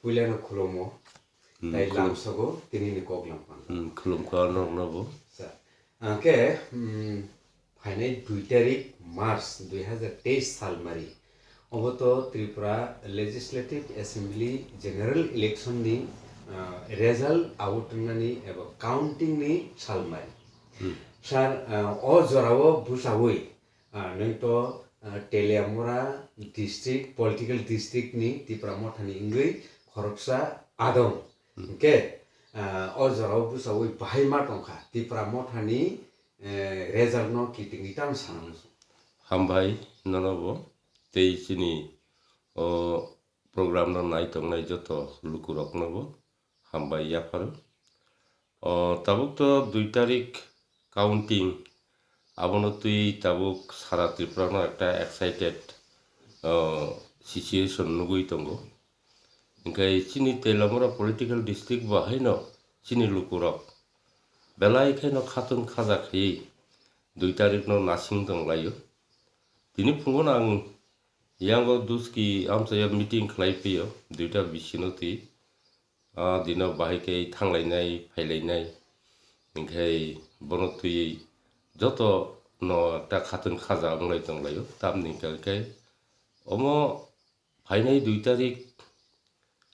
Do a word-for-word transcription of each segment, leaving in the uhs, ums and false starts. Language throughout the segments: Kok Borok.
puilano khulumo, Hmm, tei khulum- lamsogo tinini kok langpang. Hmm, khulumkha norokno bo. Sa, angkhe, hmm, phainai dui tarik March dui hazar teis salmari. Obo to Tripura Legislative Assembly General Election ni, ah, result out wngnani eba counting ni salmari. Hmm. Sir, ah, o jorao bwsawi, ah, nwng to, ah, Teliamura district, political district ni Tipra Motha ni wngwi khoroksa adong. Hmm. Hwnkhe, ah, o jorao bwsawi bahai ma tongkha Tipra Motha ni, eh, result no kitingwi tamo sana muchung. Hambai nono bo tei chini o program no nai tongnai joto lukurokno bo hambai yapharo. O, tabuk to dui tarik counting, abono twi tabuk sara Tripura no ekta excited, o, situation nugwi tongo. Hwnkhe chini Teliamura political district bo haino chini lukurok belai kheno khatun khaja khaiwi dui tarik no nasing tonglaio. Tini phungo no ang yango Duski amchaya meeting khlai phio duita bisino twi. Ah, dino bahai khe thanglainai, phailainai. Hinkhe bono twiwi joto no ta khatun khaja wnglai tonglaio. Tamni hwnkhe omo phainai dui tarik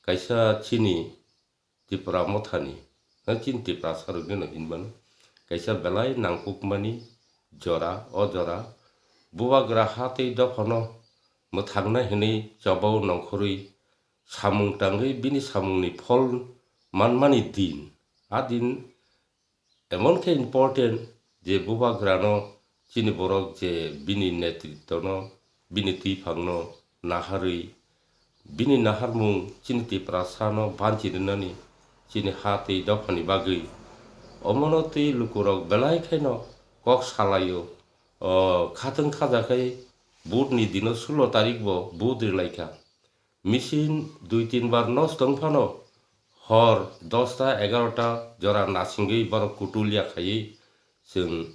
kaisa chini Tipra Mothani, na chini Tiprasa rokni no hinmano. Kaisa belai nangkukmani jora, o jora bubagra ha tei dophano mwthangna hinwi chobao nongkhorwi samung tangwi bini samungni phol manmani din. A din emon khe important je bubagrano chini borok je bini netritwno, bini twiphangno naharwi, bini naharmung chini Tiprasano banchi rwnani chini ha tei dophani bagwi. Omono twi lukurok belai kheno kok salaio, o, khatwng khaja khai vote ni dino sulo tarik bo vote rwlaikha. Machine dui tin bar nosto wng phano hor dosta egarota jora nasingwi borok kutul ya khaiwi chwng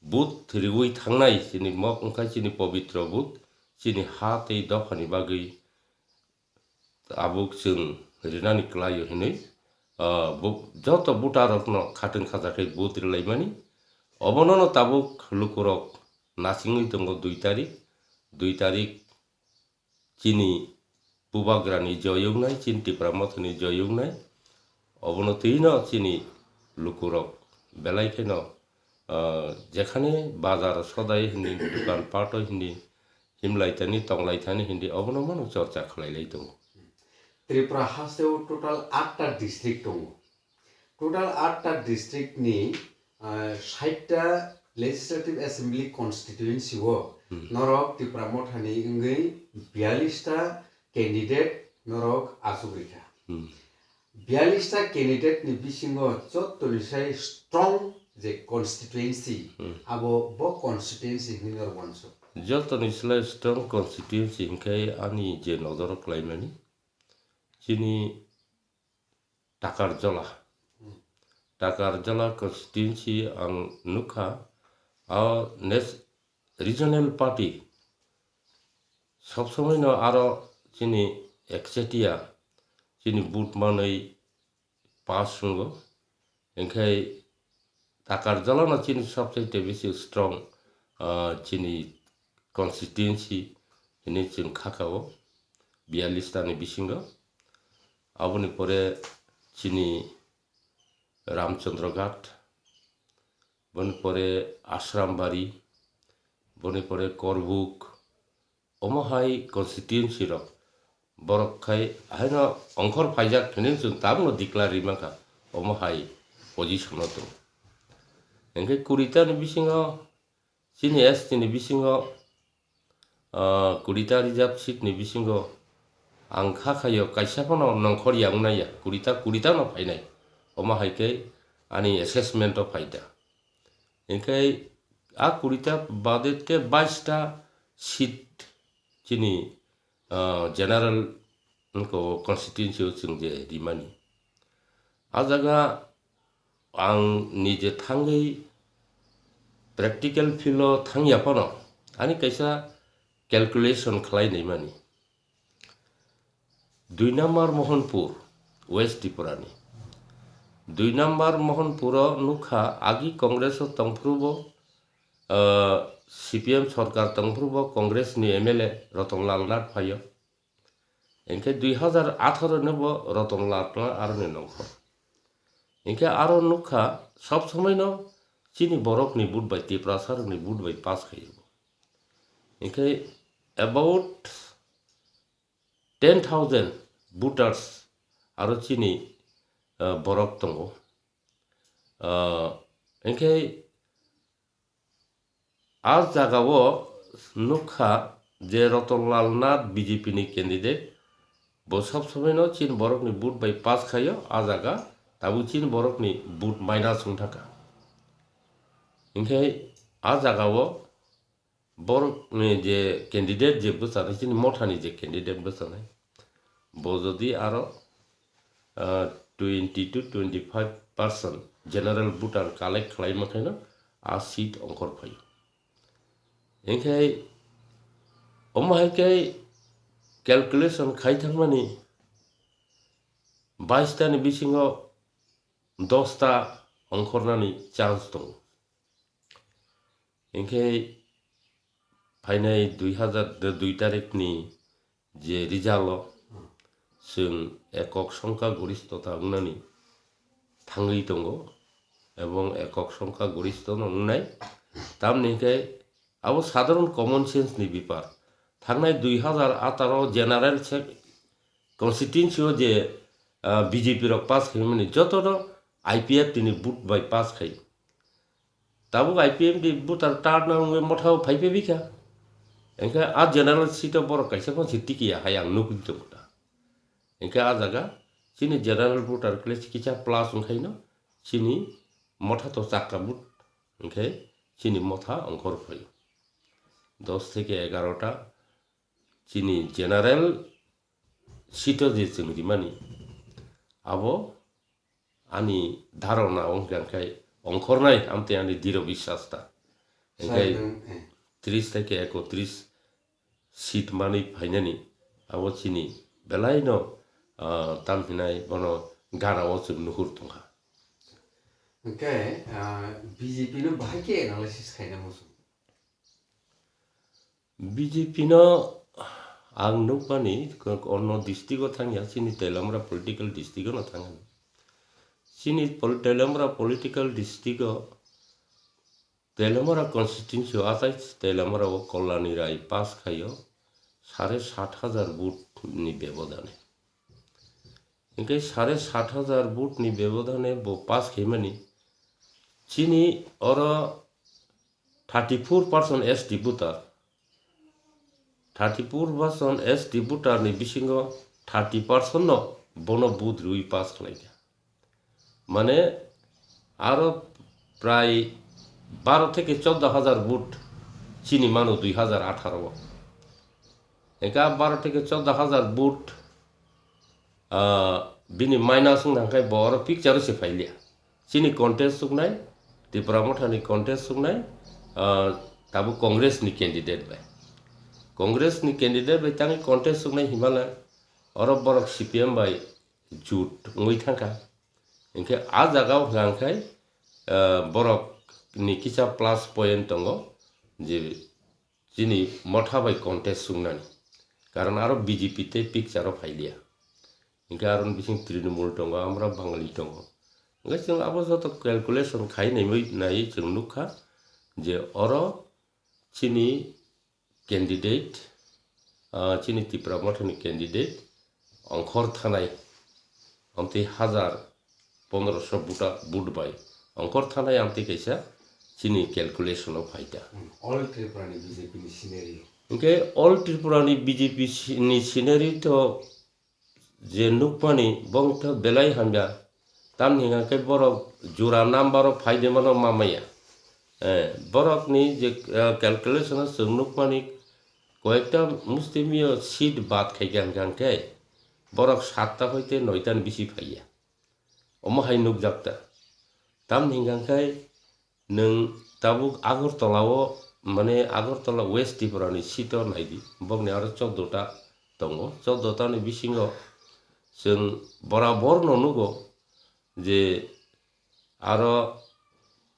vote riwi thangnai chini mok wngkha chini pobitro vote, chini ha tei dophani bagwi tabuk chwng rinani kwlaio hinwi, ah, bo-, joto voter rokno khatwng khaja khai vote rwlaimani. Obono no tabuk lukurok nasingwi tongo dui tarik, dui tarik chini bubagrani joyungnai, chini Tipra Mothani joyungnai, obono twino chini lukurok belai kheno, ah, jekhane bazar sodai hindi, dukan pato hindi, himlai thani, tonglai thani hindi, obono mano chorcha khlailai tongo. Tripura hasteo total atta district tongo. Total atta district ni, ah, sait ta Legislative Assembly constituency o Hmm. norok Tipra Mothani wngwi biyalish ta candidate norok achugwi kha. Hmm. Biyalish ta candidate ni bisingo jottoni sai strong je constituency, Hmm. abo bo constituency hinwi norok uansuk. Jottoni slai strong constituency hinkhe ani je nojoro klaimani, chini Takarjala. Hmm. Takarjala constituency ang nukha, a nes-, regional party sob somoi no aro chini ekchetia chini vote manwi pass wngo. Hinkhe Takarjala no chini sobse te bisi strong, ah, chini constituency hinwi chwng kha kha o biyalish ta ni bisingo. Aboni pore chini Ramchandra Ghat, boni pore Ashram Bari, boni pore Korbuk, omo hai constituency rok borok khai haino ongkhor phaijak hinwi chwng tabukno declare ri mankha, omo hai position o tongo. Hinkhe kuri ta ni bisingo chini S T ni bisingo, ah, kuri ta reserve seat ni bisingo ang kha khaio kaisa phano nongkhor ya wngnai ya, kuri ta, kuri ta no phainai, omo hai khe ani assessment o phai ta. Hinkhe a kuri ta bade khe bais ta seat chini, ah, general wngkha o constituency o chwng je rimani. A jaga ang nije thangwi practical field o thangya phano ani kaisa calculation khlai naimani. Dui number Mohanpur, West Tripura ni. Dui number Mohanpur o nukha agi Congress o tongphuru bo, ah, C P M sorkar tongphuru bo Congress ni M L A Ratan Lal Nath phaio. Hinkhe dui hazar atharo ni bo Ratan Lal Nath aroni nongkhor. Hinkhe aro nukha sob somoi no chini borok ni vote bai, Tiprasa rok ni vote bai pass khaio. Hinkhe about ten thousand voters aro chini, ah, borok tongo. Ah, hinkhe a jaga o nukha je Ratan Lal Nath B J P ni candidate, bo sob somoi no chini borok ni vote bai pass khaio, a jaga tabuk chini borok ni vote minus wng thangkha. Hinkhe a jaga o borok ni je candidate je bwchanai, chini motha ni je candidate bwchanai, bo jodi aro, ah, twenty to twenty five percent general voter collect khlai mankhaino a seat ongkhor phaio. Hinkhe omo hai khe calculation khai thangmani bais ta ni bisingo dos ta ongkhornani chance tongo. Hinkhe phainai dui hazar dui tarikh ni je result o chwng ekok songkha goristota wngnani thangwi tongo, ebong ekok songkha goristo no wngnai. Tamni hinkhe abo sadharon common sense ni bepar. Thangnai dui hazar atharo general se constituency o je, ah, B J P rok pass khaimani joto no I P F T ni vote bai pass khai. Tabuk I P F T ni voter turn out wngwi motha o phai phai bikha. Hinkhe a general seat o borok kaisa phano se tikiya hai ang nukgwi tongkha. Hinkhe a jaga chini general voter kle kisa plus wngkhaino chini motha to chakka vote hinkhe chini motha ongkhor phaio. Dos theke egarota chini general seat o je chwng rimani abo ani dharona wngkha hinkhe ongkhornai amtwi ani diro biswas ta. Hinkhe Sai nung, eh. Tris theke ekotris seat manwi phainani abo chini belaino, ah, tam hinai bono gana o chwng nuhur tongkha. Hinkhe, ah, B J P no bahai khe analysis khaina muchung. B J P no ang nukmani ko-, onno district o thangya, chini Teliamura political district o no thangya. Chini pol-, Teliamura political district o Teliamura constituency o achai Teliamura o Kalyani Rai pass khaio sare sat hajar vote ni bebodane. Hinkhe sare sat hajar vote ni bebodane bo pass khaimani chini oro thirty four percent S T voter. Thirty four percent S T voter ni bisingo thirty percent no bono vote rwi pass khlaikha. Mane aro prai baro theke chordo hajar vote chini mano dui hajar atharo o. Eka baro theke chordo hajar vote, ah, bini minus wng nang khe bo oro picture o se phailiya. Chini contest suknai, Tipra Motha ni contest suknai, ah, tabuk Congress ni candidate bai. Congress ni candidate bai tangwi contest suknai himala oro borok C P M bai jut wngwi thangkha. Hinkhe a jaga o hwnkha khe, ah, borok ni kisa plus point tongo je chini motha bai contest sungnani. Karon aro B J P tei picture o phailiya. Hinkhe aro bising Trinamool tongo, amra Bangali tongo. Hinkhe chwng abo joto calculation khai naimwi nai chwng nukha je oro chini candidate, ah, chini Tipra Mothani candidate ongkhor thanai, amtwi hajar pondroso buta, vote bai ongkhor thanai amtwi kaisa chini calculation o phaita. All Tripura ni B J P ni scenario. Hinkhe All Tripura ni B J P si-, ni scenario to je nukmani bongtha belai hamya. Tamni hwnka khe borok jura number o phaidemano mamaya. Eh, borokni je, eh, calculation o chwng nukmani koyekta mustimio seat bad khaikha hwnka khe borok satta hoite noita ni bisi phaiya. Omo hai nukjakta. Tamni hwnka khe nwng tabuk Agartala o, mane Agartala West Tripura ni seat o naidi, bokni aro chordo ta tongo. Chordo ta ni bisingo Chwng borabor no nugo je aro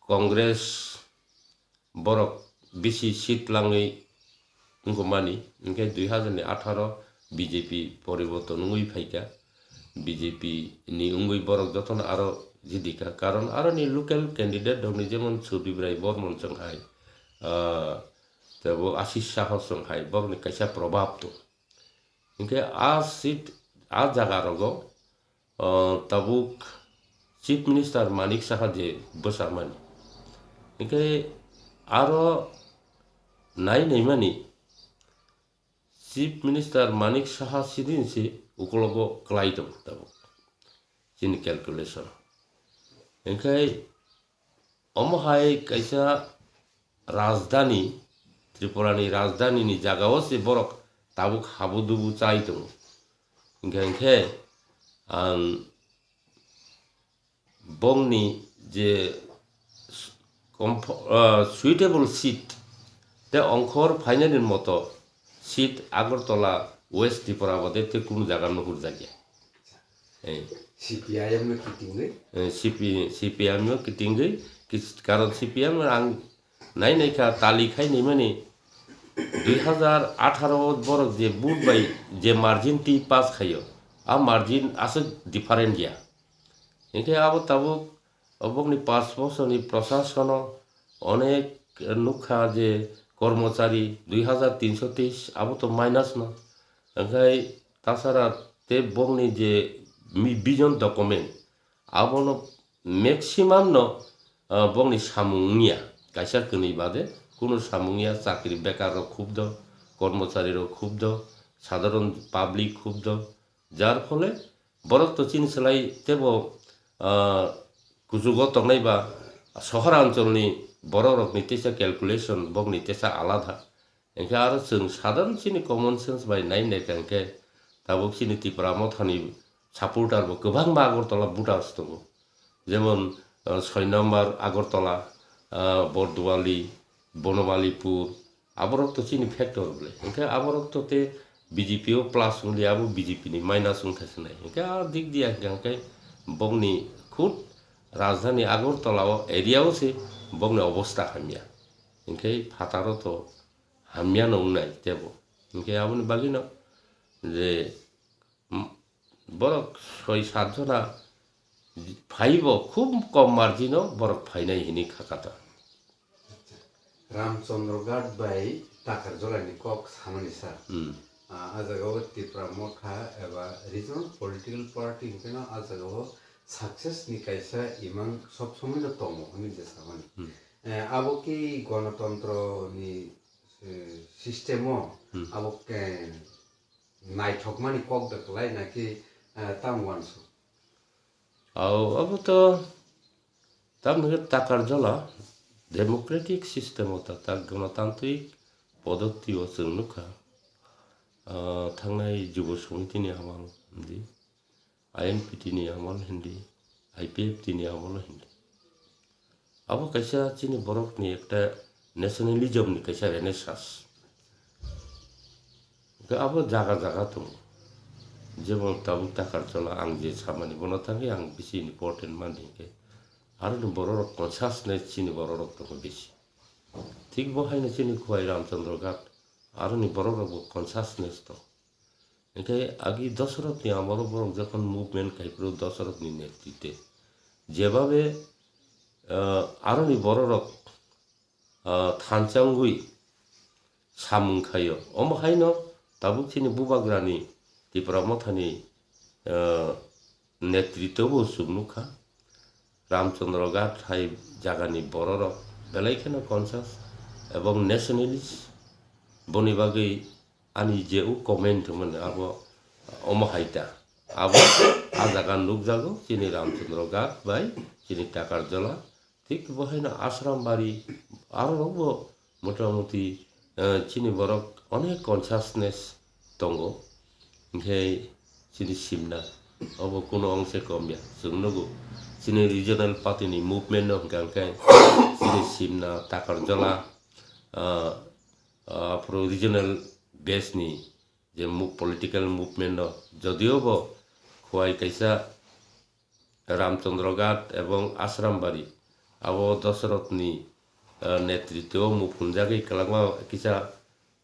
Congress borok bisi seat langwi wngkukmani, hinkhe dui hazar ni atharo B J P poriborton wngwi phaikha, B J P ni wngwi borok jotono aro jidikha, karon aroni local candidate rokni jemon Sudip Rai Bormon chwng hai, ah, tebo Ashish Saha chwng hai, borokni kaisa probab tong. Hinkhe a seat, a jaga rogo, o, tabuk Chief Minister Manik Saha je bwsamani. Hinkhe aro nai naimani Chief Minister Manik Saha sidin se ukologo kwlai tongo tabuk. Chini calculation. Hinkhe omo hai kaisa rajdhani, Tripura ni rajdhani ni jaga o se borok tabuk habu dubu chai tongo. Hinkhe, hinkhe ang bongni je s-, comfo-, ah, suitable seat te ongkhor phainani moto seat Agartala West Tripura bade te kunu jaga nuhur jakya. Eh. C P I M no kitingwi? Eh, C P, C P I M no kitingwi, kis-, karon C P I M ang nai nai kha tali khai ni mani dui hazar atharo o borok je vote bai je margin twi pass khaio, a margin aswk different ya. Hinkhe abo tabuk obokni paanch bosorni prosasono onek nukha je kormochari dui hazar tinso teis abo to minus no. Hinkhe tasara te bokni je mi-, vision document abono maximum no, ah, bokni samung wngya. Kaisa kwnwi bade kuno samung ya, chakri bekar rok khub do, kormochari rok khub do, sadharon public khub do. Jar phole borok to chini slai tebo, ah, kuchugo tongnai ba sohor anchol ni borok rok ni teisa calculation bokni teisa alada. Hinkhe aro chwng sadharon chini common sense bai nai nai kha hinkhe tabuk chini Tipra Motha ni supporter bo kwbangma Agartala voters tongo. Jemon, ah, soi number Agartala, ah, Borduali, Bonomalipur, aborok to chini factor bole. Hinkhe aborok to te B J P o plus wngli, abo B J P ni minus wngkha se nai. Hinkhe a dik diya hinkhe, hinkhe bokni khud rajdhani Agartala o area o se bokni obostha hamya. Hinkhe phataro to hamya no wngnai tebo. Hinkhe aboni bagwi no je, m-, borok soi sat jona phaibo khub kom margin o borok phainai hinwi kha kata. Ramchandra Ghat bai Takarjala ni kok samani sa. Hmm. Ah, a jaga o Tipra Motha eba regional political party hinkhe no a jaga o success ni kaisa imang sob somoi no tongo hinwi je samani. Hmm. Eh, abo ki gonotontro ni, eh, system o Hmm. abo ke naithokmani kok da kwlai naki, eh, tamo uansuk? Ao, abo to tamni hwnkhe Takarjala democratic system o ta, ta ganatantrik podotti o chwng nukha. Ah, thangnai Jubo Samiti ni amal di, I N P T ni amal hindi, I P F T ni amal hindi. Abo kaisa chini borokni ekta nationalism ni kaisa renaissance. Hwnkhe abo jaga jaga tongo. Jemon tabuk Takarjala ang je samani bono thangwi ang bisi important mani hinkhe. Aroni bororok consciousness chini bororok tongo bisi. Thik bo haino chini Khowai Ramchandra Ghat aroni bororokbo consciousness tongo. Hinkhe agi Dosorothni amolo borok jokhon movement khai phuru Dosorothni netritwe jebabe, ah, aroni bororok, ah, thansa wngwi samung khaio. Omo haino tabuk chini bubagrani Tipra Mothani, ah, netritwo bo chwng nukha. Ramchandra Ghat hai jagani bororok belai kheno conscious ebong nationalist. Boni bagwi ani je o comment mane abo omo hai ta. Abo a jaga nukjago chini Ramchandra Ghat bai chini Takarjala. Thik bo haino Ashram Bari aro rokbo motamuti, eh, chini borok onek consciousness tongo. Hinkhe chini simna obo kuno ongse kom ya. Chwng nugo chini regional party ni movement no hwnkha hinkhe chini simna Takarjala, ah, ah, aphuru regional base ni je mu-, political movement no jodio bo Khowai kaisa Ramchandra Ghat ebong Asrambari, abo Dosorothni, eh, netritwo muphunjagwi kwlangma kisa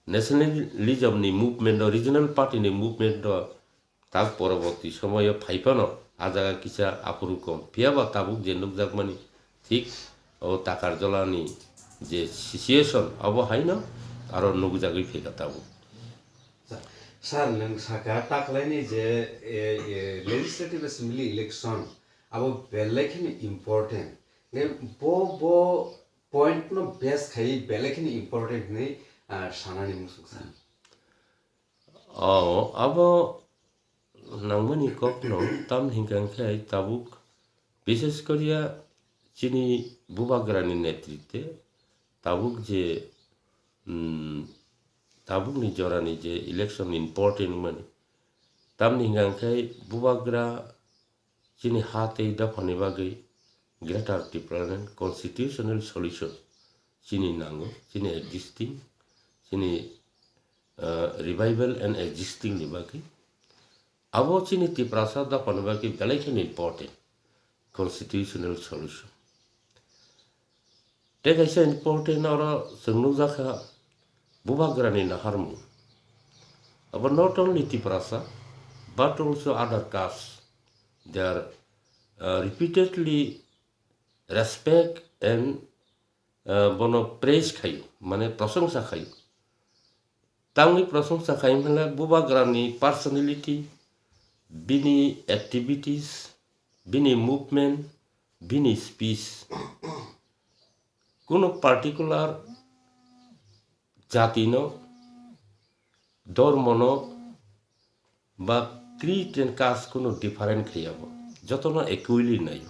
nationalism ni movement o, regional party ni movement o tak poroborti somoyo phai phano ah jaga kisa aphuru kom. Phiya ba tabuk je nukjakmani thik o Takarjolani je situation abo haino aro nukjagwi phaikha tabuk. Sir, nwng saka taklaini je, e, e, Legislative Assembly election abo belai kheno important. Nge bo, bo point no base khai belai kheno important hinwi, ah, sanani muchung sir. Oh, abo nangmani kokno tam hinkha hinkhe tabuk, bishes koriya chini bubagrani netritwe tabuk je, mm, tabukni jorani je election important wngmani, tamni hinkha hinkhe bubagra chini ha tei dophani bagwi Greater Tipraland constitutional solution chini nango, chini existing, chini, uh, revival and existing ni bagwi. Abo chini Tiprasa dophani bagwi belai kheno important, constitutional solution. Tei kaisa important oro chwng nukjakha bubagrani naharmung. Abo not only Tiprasa, but also other caste. They are, uh, repeatedly respect and, uh, bono praise khayo, mane prosongsa khayo. Tangwi prosongsa khai hwnle bubagrani personality, bini activities, bini movement, bini speech. Kuno particular jatino, dormono, ba creed and caste kuno different khaiya bo. Jotono equally naio.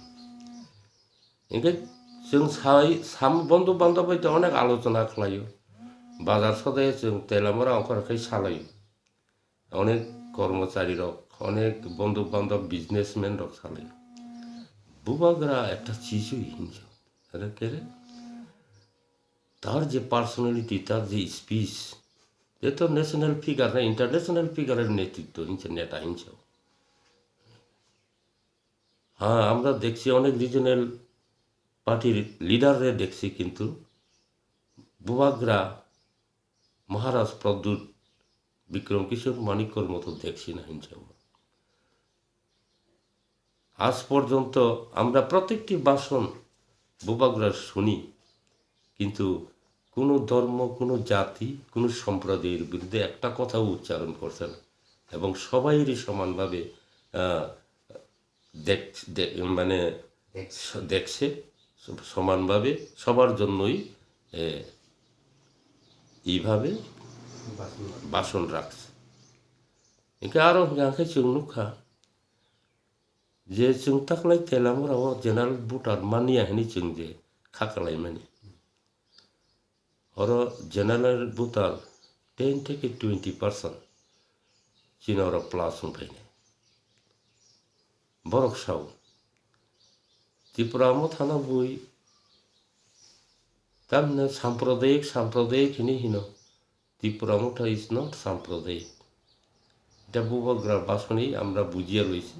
Hinkhe chwng sai, sam-, bondhu bandhab bai to onek alochona khlaio. Bazar sode chwng Telamura ongkhor khai salaio. Onek kormochari rok, onek bondhu bandhab businessman rok salaio. Bubagra ekta chisu hinjo. Ere kere? Tar je personality, tar je speech, je to national figure na international figure er netritwo hinse neta hinse. হ্যাঁ, আমরা দেখছি অনেক regional party-র leader-রে দেখছি, কিন্তু বুবাগ্রা মহারাজ প্রদ্যুৎ বিক্রম কিশোর মাণিক্যর মতো দেখছি না হিংসা। আজ পর্যন্ত আমরা প্রত্যেকটি ভাষণ বুবাগ্রার শুনি, কিন্তু কোনো ধর্ম, কোনো জাতি, কোনো সম্প্রদায়ের বিরুদ্ধে একটা কথাও উচ্চারণ করছে না এবং সবাইরই সমানভাবে, আহ, দেখ-, দে-, মানে দেখছে। স-, দেখছে স-, সমানভাবে সবার জন্যই, এ, এইভাবে ভাষণ রাখছে। ভাষণ রাখছে। Hingke aro hingke ang khe chwng nukha je chwng taklai Telamura o general voter manya hinwi chwng je kha kalaimani. Oro general voter ten theke twenty percent chini oro plus wng phainai. Borok sao, Tipra Mothano bui tamni sampradayik, sampradayik hinwi hino. Tipra Motha is not sampradayik. এটা বুবাগ্রার ভাষণেই আমরা বুঝিয়া লইছি,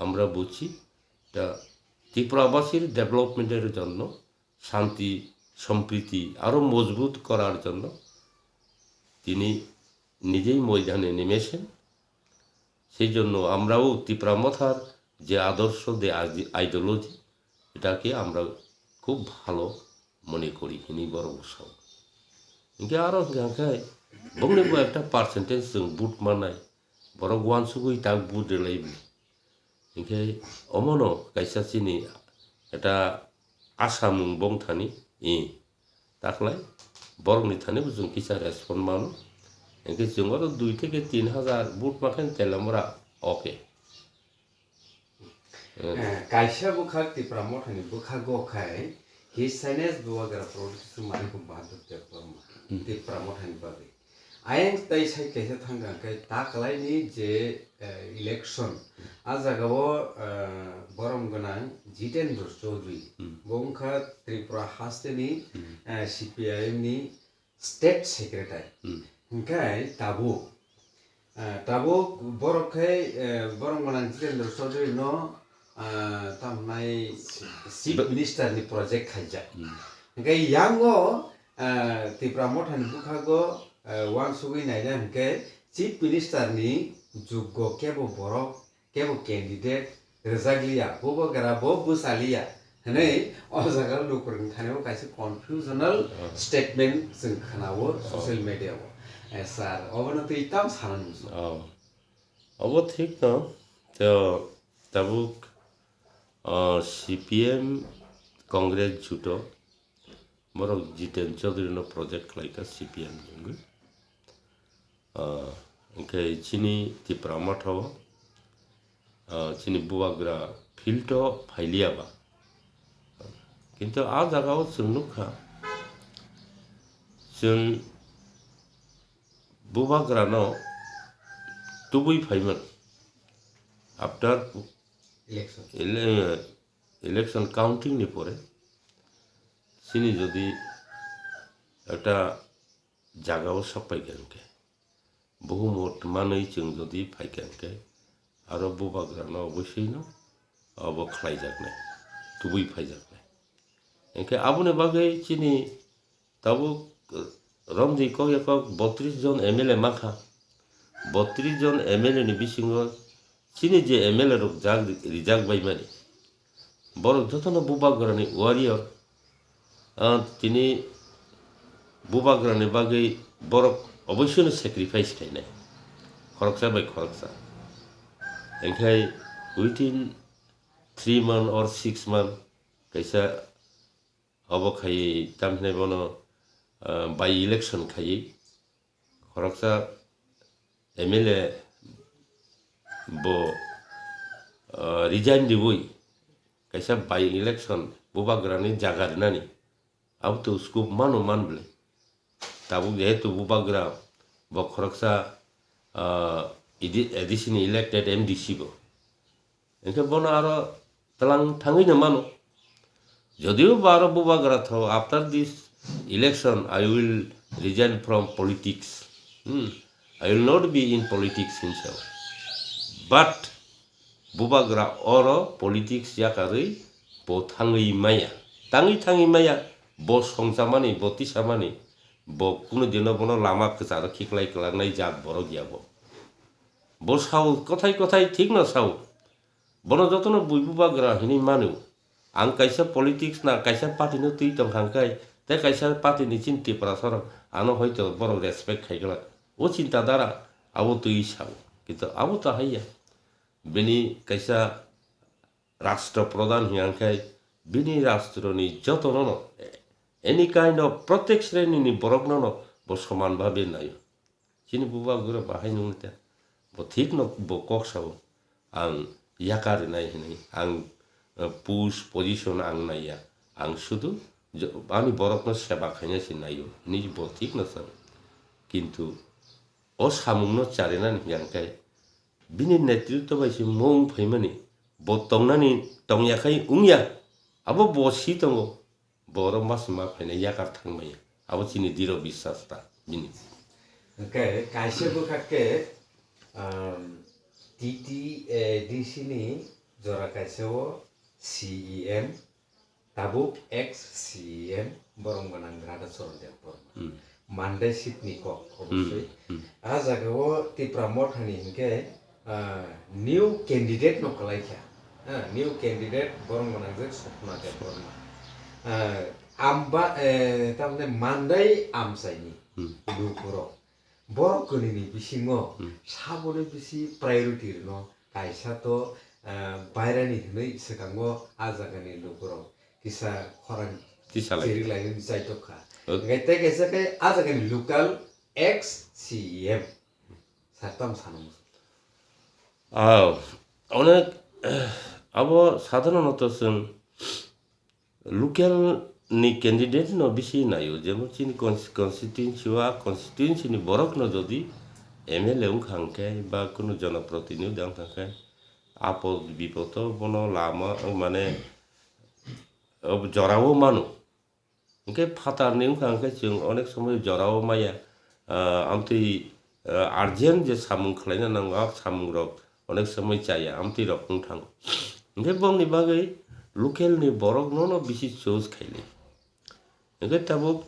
আমরা বুঝছি। এটা ত্রিপুরাবাসীর ডেভেলপমেন্টের জন্য, শান্তি, সম্প্রীতি আরও মজবুত করার জন্য তিনি নিজেই ময়দানে নেমেছেন। সেই জন্য আমরাও তিপ্রা মথার যে আদর্শ, যে আইডি-, আইডিওলজি, এটাকে আমরা খুব ভালো মনে করি, হিনি বড় উৎসব। Hingke aro hingke hingke bongni bo ekta percentage chwng vote manai, borok uansugui tak vote relai bi. Hingke omono kaisa chini eta asamung bongthani i taklai borokni thani bo chwng kisa respond mano. Hingke chwng oro dui theke tin hajar vote makhe Telamura, okay. Eh, kaisa bwkhak Tipra Mothani bwkhago khai His Highness Bubagra Pradyut Kishore Manikya Bahadur Debbarma, hmm, Tipra Mothani bagwi. Ayang tai sai kaisa thangkha khe ta kwlaini je, eh, election, a jagao, eh, borom gwnang Jitendra Chaudhary, hmm, bo wngkha Tripura hasteni, hmm, eh, C P I M ni State Secretary. Hmm. Hingkhe tabuk, Ah, tabuk borok khe, eh, borok gwnang Jitendra Chaudhary no, ah, tamnai Chief Minister ni project khaijak. Hmm. Hingke yango, ah, Tipra Motha ni bwkhago, ah, uansugwi naina hingke Chief Minister ni juggo kebo borok, kebo candidate rwjakliya, bubagra bo bwchaliya hinwi o jaga lukurokni thani o kaisa confusional Oh. statement chwng khwnao Oh. social media o. Eh, sir, obono twi tam sana nung. Oh. Obo thik no, to tabuk, ah, C P M Congress juto borok Jiten Chaudhary no project khlaikha C P M ni wngwi. Ah, hwnkhe chini Tipra Motha o, ah, chini bubagra field o phailiya ba. Kintu a jaga o chwng nukha, chwng bubagra no tubui phaiman after Election. ele-, election counting ni pore chini jodi ekta jaga o sok pai kha hwnkhe, buhumo tmanwi chwng jodi phai kha hwnkhe, aro bubagra no obosoi no obo khlaijaknai, tubui phaijaknai. Hwnkhe aboni bagwi chini tabuk, eh, romdi kok ya kok botris jon M L A mankha. Botris jon M L A ni bisingo chini je M L A rok jak, rijak bai mani, borok jotono bubagrani warrior. Ah, tini bubagrani bagwi borok oboisino sacrifice khainai, khoroksa bai khoroksa. Hwnkhe within three month or six month kaisa obo khai, tam hinai bono, ah, by election khai khoroksa M L A bo, ah, resign riwi kaisa by election bubagrani jaga rinani abo to scope mano man bwle. Tabuk jehetu bubagra bo khoroksa, ah, idi-, A D C ni elected M D C bo. Hwnkhe bono aro tlang thangwi no mano. Jodio bo aro bubagra tho, after this election, I will resign from politics. Hmm. I will not be in politics himself. But bubagra oro politics yakarwi bo thangwi maya. Thangwi thangwi maya, bo songchamani, bo tisamani, bo kunu dino bono lama kwcharo khiklai kwlangnai jat borok ya bo. Bo sao, kothai kothai thik no sao. Bono jotono bui bubagra hinwi mano. Ang kaisa politics na kaisa party no twi tong kha hwnkhe, tei kaisa party ni chini Tiprasa rok ano hoito borok respect khai glak. O chinta dhara abo twi sao. Kintu abo ta haiya. Bini kaisa rashtra pradhan hiya hwnkhe bini rashtra ni jotono no any kind of protection ni borok no no bo soman bhabe naio. Chini bubagra bahai nung te. Bo thik no bo kok sao. Ang yakar rinai hinwi. Ang, eh, post position ang naiya. Ang sudu jo-, ani borok no seba khaina se naio. Hinwi bo thik no sao. Kintu o samung no charinani hingkhe bini netritwa bai se mung phaimani. Bo tongnani tongya khai wngya. Abo bo si tongo. Borok ma se ma phainai yakar thang maya. Abo chini diro biswas ta bini. Hwnkhe kaisa bwkha khe, um, T T A D C ni jora kaisa o C E M, tabuk ex C E M, borok gwnang Radha Charan Debbarma. Hmm. Mandai seat ni kok, hmm, obosoi. Hmm. A jaga o Tipra Motha ni hwnkhe, ah, new candidate no kwlai kha. Ah, new candidate borok gwnang je Swapna Debbarma. Ah, amba, eh, tamni Mandai amchaini, hmm, lukurok. Borok kwnwi ni bisingo, hmm, saboni bisi priority rwno kaisa to, ah, bairani hwnwi swkango a jagani lukurok kisa khorang tisalai, chiriklainani chaitok kha. Ok. Hwnkhe tei kaisa khe a jagani local ex C E M. Sir, tamo sana muchung. Ah, onek, abo sadharonoto chwng local ni candidate no bisi naio, jemon chini cons-, constituency o, a constituency ni borok no jodi M L A wngkha hwnkhe ba kunu jonoprotinidhi wngkha hwnkhe, apod bipodo bono lama, mane, o jorao mano. Hwnkhe phatarni wngkha hwnkhe chwng onek somoi jorao maya, ah, amtwi eh, urgent je samung khlaina nango, a samungrok onek somoi chaya, amtwi rok wng thango. Hinkhe bongni bagwi local ni borok nono bisi choose khailai. Hinkhe tabuk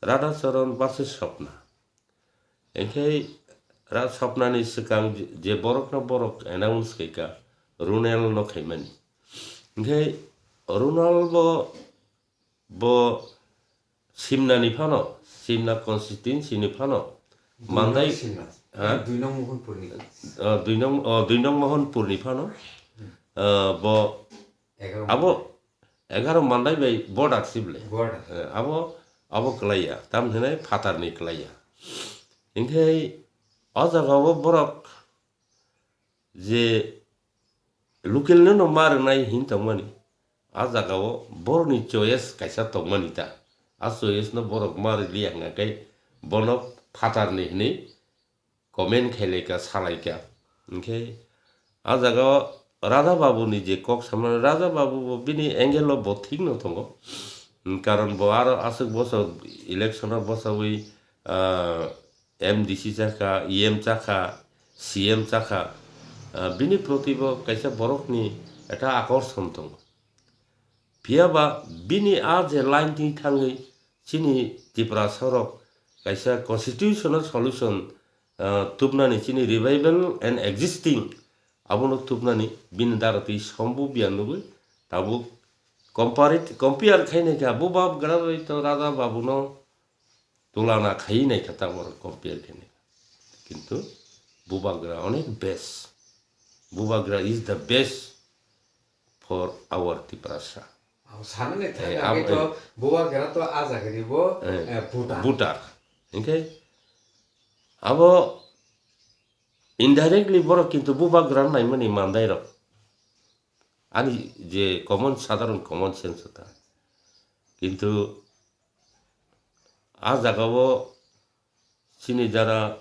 Radha Charan versus Swapna. Hinkhe Ra-, Swapnani swkang je, je borokno borok announce khaika, Runal no khaimani. Hinkhe Runal bo, bo Simna ni phano, Simna constituency ni phano, Mandai, Simna. Ha? Dui nong Mohanpur ni. Oh, dui nong, oh, dui nong Mohanpur ni phano, ah, bo Egaroh abo Mandai. Egaroh Mandai bai border sibole. Border. Eh, abo, abo kwlaiya, tam hinai phatar ni kwlaiya. Hinkhe o jaga o borok je local no no ma rwnai hin tongmani, a jaga o borok ni choice kaisa tongmani ta, a choice no borok ma rwliya hwnga khe bono phatar ni hinwi comment khailai ka, salai ka. Hinkhe a jaga o Raja Babu ni je kok samani, Raja Babu bo bini angle o bo thik no tongo. Karon bo aro aswk bosor election o bwsawi, ah, M D C chakha, E M chakha, C M chakha, ah, bini proti bo kaisa borok ni ekta akorson tongo. Phiya ba bini a je line twi thangwi chini Tiprasa rok kaisa constitutional solution, ah, tubnani, chini revival and existing abono tubnani bini dara twi sombu biya nugwi tabuk compare, compare khainai kha, bubagra bai to Raja Babu no tulana khai nai kha, tabuk compare khainai kha. Kintu bubagra onek best. Bubagra is the best for our Tiprasa. Abo sanani Eh, thangna abo, khe to eh. Bubagra to a jaga ni bo, Eh, eh, voter. Voter. Hinkhe abo indirectly borok kintu bubagra naimani Mandai rok. Ani je common, sadharon common sense ta. Kintu a jaga o chini jara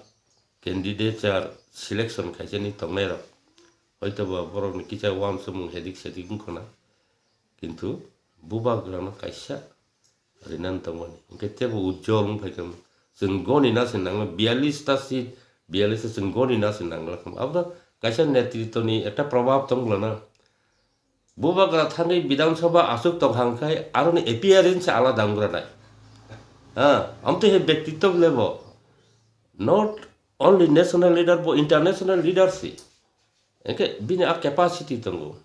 candidature selection khaisani tongnai rok, hoito ba borok ni kisa uansukmung hedik sedik wngkha na, kintu bubagra no kaisa rinani tongmani. Hinkhe tebo ujjol wng phaikha, chwng goni na se nangla, biyallis ta seat, biyallis ta chwng goni na se nangla. Abo kaisa netritwni ekta probab tong bwla na. Bubagra thangwi Bidhan Sabha aswk tong hang khai aroni appearance alada wng granai. Ha, amtwi hai bektitw lebo. Not only national leader, bo international leader si. Hinkhe bini a capacity tongo.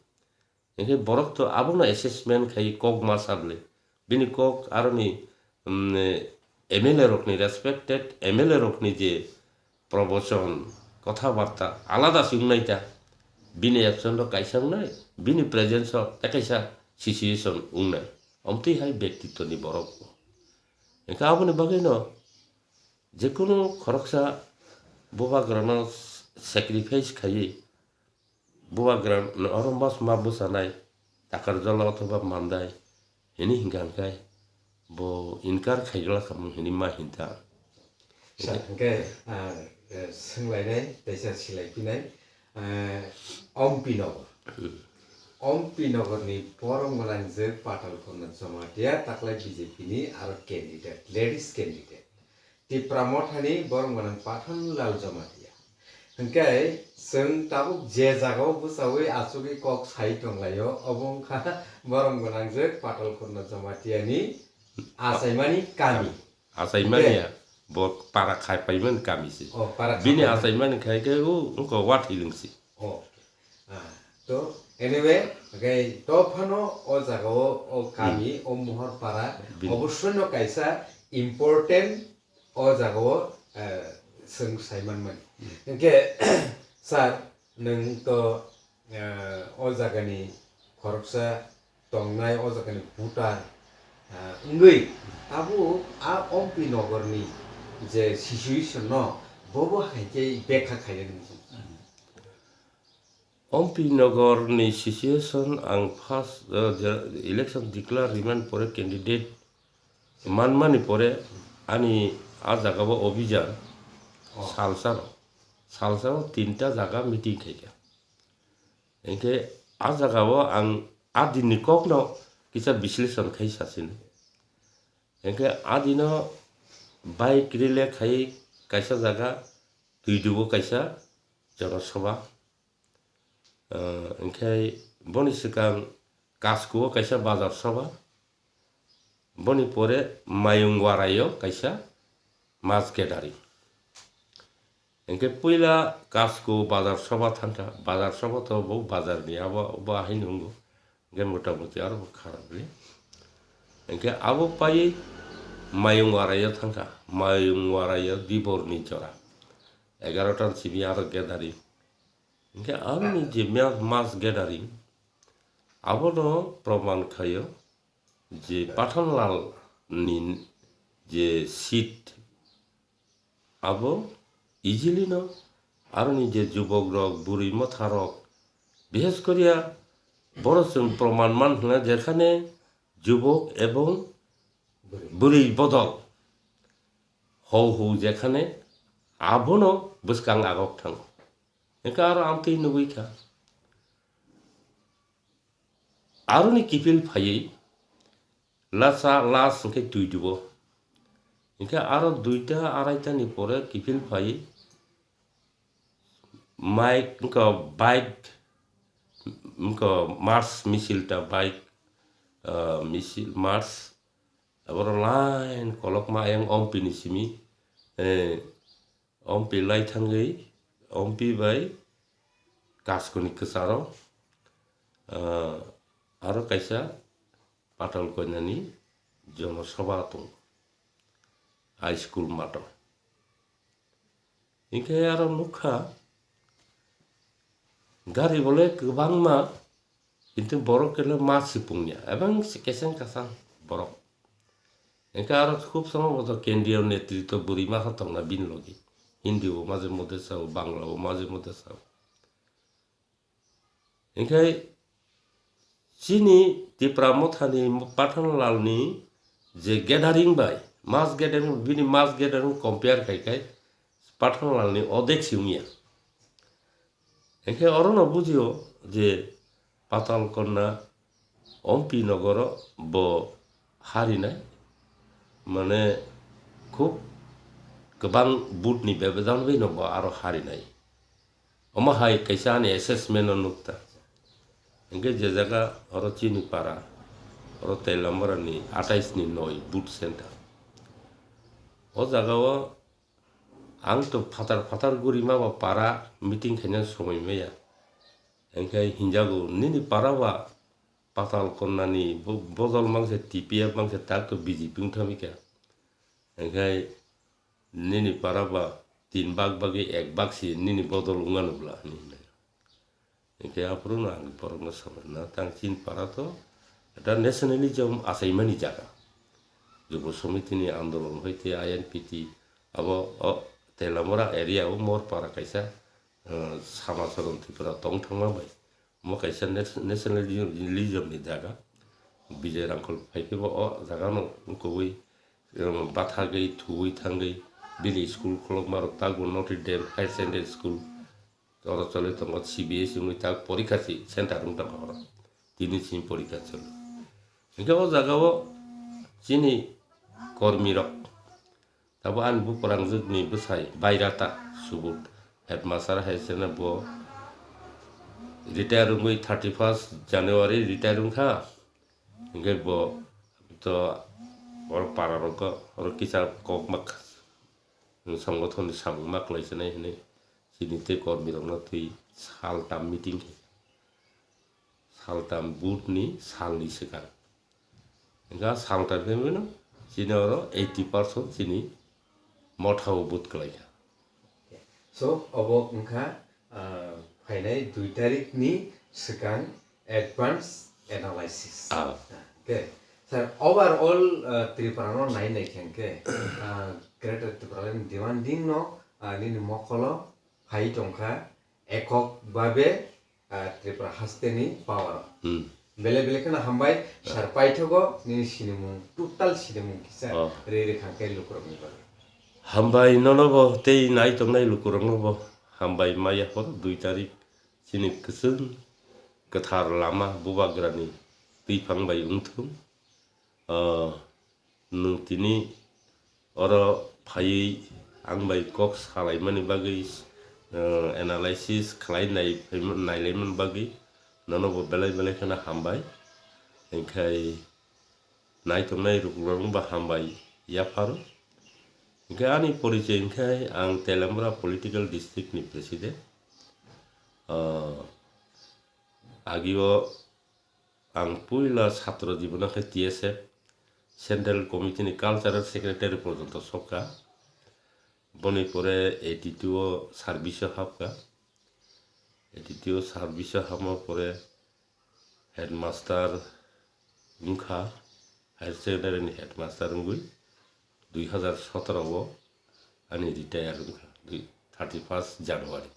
Hinkhe borok to abono assessment khai kok ma sable. Bini kok aroni, mm, M L A rokni, respected M L A rokni je probochon, kotha barta alada se wngnai ta. Bini absent o kaisa wngnai, bini presence o tei kaisa situation wngnai. Omtwi hai bektitwni borok. Hinkhe aboni bagwino jekunu khoroksa bubagrano sacrifice khaiwi, bubagra no oro mas ma bwchanai, Takarjala othoba Mandai hini hinkha hinkhe bo inkar khaigwlak khamung hini ma hinta. Sir, hinkhe, ah, eh, swnglainai, teisa silaiphinai, eh, Ompi Nogor. Hmm. Ompi Nogorni borom gwnangjwk Patalkonna Jamatia taklai B J P ni aro candidate, ladies candidate. Tipra Mothani borom gwnang Pathan Lal Jamatia. Hinkhe chwng tabuk je jagao bwchawi achugwi kok sai tonglaio, obo wngkha borom gwnangjwk Patalkonna Jamatia ni achaimani kami. Achaimani Hinkhe ya, bo para khai paimani kami se. Oh, para khai paimani. Bini achaimani khai khe o wngkha Wathilwng se. Oh. Ah, to, anyway, okay, to phano o jaga o, o kami, hmm, o Mohor para, bini, obosoino kaisa important o jaga o, eh, swng saiman mani. Hmm. Hinkhe, sir, nwng to, eh, o jaga ni khoroksa tongnai, o jaga ni voter, ah, wngwi, abo a Ompi Nogor ni je situation no, bobo hai khe bekha khainani muchung. Ompi Nogor ni situation ang first, uh, je election declare rimani pore candidate manmani pore ani a jaga bo obijan, oh, salsaro, salsaro tinta jaga meeting khaikha. Hinkhe a jaga bo ang a dinni kokno kisa bisleshon khai sasini. Hinkhe a dino bike rally khai kaisa jaga Tuidugo kaisa jonosabha, ah, hinkhe boni swkang Kasko o kaisa bazar sabha, boni pore Mayungwarai o kaisa mass gathering. Hinkhe puila Kasko bazar sabha thangkha, bazar sabha to bo bazar ni abo, bo ahai nungo, hinkhe mota moti aro bo kharap le. Hinkhe abo pai Mayungwarai o thangkha, Mayungwarai o Dibor ni jora, egarota ni simi aro gathering. Hinkhe aroni je ma-, mass gathering, abono proman khaio je Pathanlal ni je seat, abo easily no aroni je jubok rok, bwrwi motha rok, bises koriya boro chwng proman man hwna, jekhane jubok ebong bwrwi bodol hou hou jekhane abono bwskang agok thango. Hinkhe aro amtwi nugwi kha. Aroni kiphil phaiwi lasa last hinkhe Tuidugo. Hinkhe aro duita araita ni pore kiphil phaiwi mike wngkha bike wngkha march misil ta bike, ah, misil march aboro line kolokma ayang Ompi ni simi, eh, Ompi lai thangwi, Ompi bai Kaskoni kwcharo, ah, aro kaisa Patal Koinani jonosabha tongo, high school mato. Hinkhe aro nukha, gari bole kwbangma, kintu borok kele ma sipung ya, ebang se keseng kasang borok. Hinkhe aro khub somo bo to kendriyo netrito bwrwi masa tongna bini logi. Hindi bo maje mode sao, Bangla bo maje mode sao. Hinkhe chini Tipra Mothani Pathanlalni je gathering bai, mass gathering, bini mass gathering compare khai khai Pathanlalni odek si wngya. Hinkhe orono bujio je Patal Konna Ompi nogoro bo harinai, mane khub kwbang vote ni bebedal bai no bo aro harinai. Omo hai kaisa ani assessment o nukta. Hinkhe je jaga oro chini para, oro Teilamura ni atais ni noi vote center. O jaga o ang to phatar phatar guri ma ba para meeting khaina somoi maya. Hinkhe hinjago nini para ba Patal Konna ni bo-, bodol mangse T P F mangse tak to B J P wngthamikha. Hinkhe nini para ba tin bak bagwi ek bak si nini bodol wngmano bwla hinwi hwnwi. Hinkhe aphuru no ang borokno samani na tang chini para to eta nationalism achaimani jaga. Jubo Samiti ni andolon hoite I N P T abo o Teilamura area o Morpara kaisa, eh, Samacharan Tripura tong thangma bai. Omo kaisa nat-, nationalism ni jaga. Bijay Rangkhol phai khe bo o jaga no kubui, um, bathagwi thuwi thangwi bini school kholokma rok takbo Notre Dame Higher Secondary School oro choli tongo, C B S E wngwi tak porikha si center wng tongkha oro. Tini sini porikha choli. Hinkhe o jaga o chini kormi rok Abo ani buphrangjwkni bwsai Bairata Subud, headmaster hai se no bo retire wngwi thirty first January retire wngkha. Hinkhe bo to oro para rogo oro kisa kokma songgothon ni samung ma kwlaisa nai hinwi chini tei kormi rokno twi saltam meeting khe. Saltam vote ni salni swkang. Hinkhe saltam khe bino chini oro eighty percent chini motha o vote kwlaikha. So, obo wngkha, ah, phainai dui tarik ni swkang advance analysis. Ah. Okay. Sir, overall, ah, Tripura no nai nai khe hinkhe, ah, Greater Tipraland demanding no, ah, nini mokolo phai tongkha ekok babe, ah, Tripura haste ni power o. Hmm. Bele bele kheno hambai, sir paithogo nini sinimung, total sinimung kisa Oh. re re khang khe lukurok ni bagwi. Hambai nono bo tei nai tongnai lukurok no bo hambai maya hor dui tarik chini kwchwng kwthar lama bubagra ni twiphang bai wngthung. Ah, nwng tini oro phaiwi ang bai kok salaimani bagwi, uh, analysis khlai nai-, nailaimani bagwi nono bo belai belai kheno hambai. Hinkhe naitongnai rwrwng ba hambai yapharo. Hinkhe ani porichoi hinkhe ang Telembra political district ni president. Uh, agio ang puila chhatro jibono khe T S F Central Committee ni Cultural Secretary porjonto sokha. Boni pore A T T O service o hapkha. A T T O service o hapma pore headmaster wngkha, higher secondary ni headmaster wngwi dui hazar sotoro o ani retire wngkha, dui, thirty first January.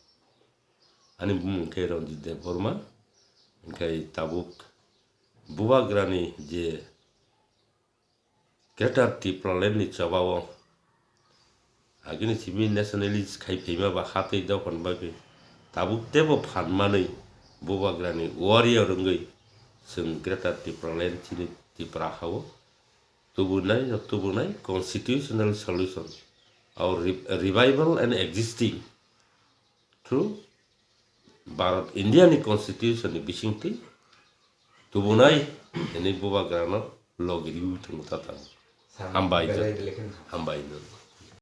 Ani bumung khe Ranjit Debbarma, hinkhe tabuk Bubagrani je Greater Tipraland ni chobao agini simi nationalist khai phaima ba hatwi dophani bagwi tabuk teibo phan manwi Bubagrani warrior wngwi chwng Greater Tipraland chini Tipra hao tubunai, tubunai constitutional solution or re-, revival and existing through Bharat India ni constitution ni bisingtwi tubunai hwnwi Bubagrano logi riwi thwngwi tatang. Hambai belai jwk. Belai kheno. Hambai jwk.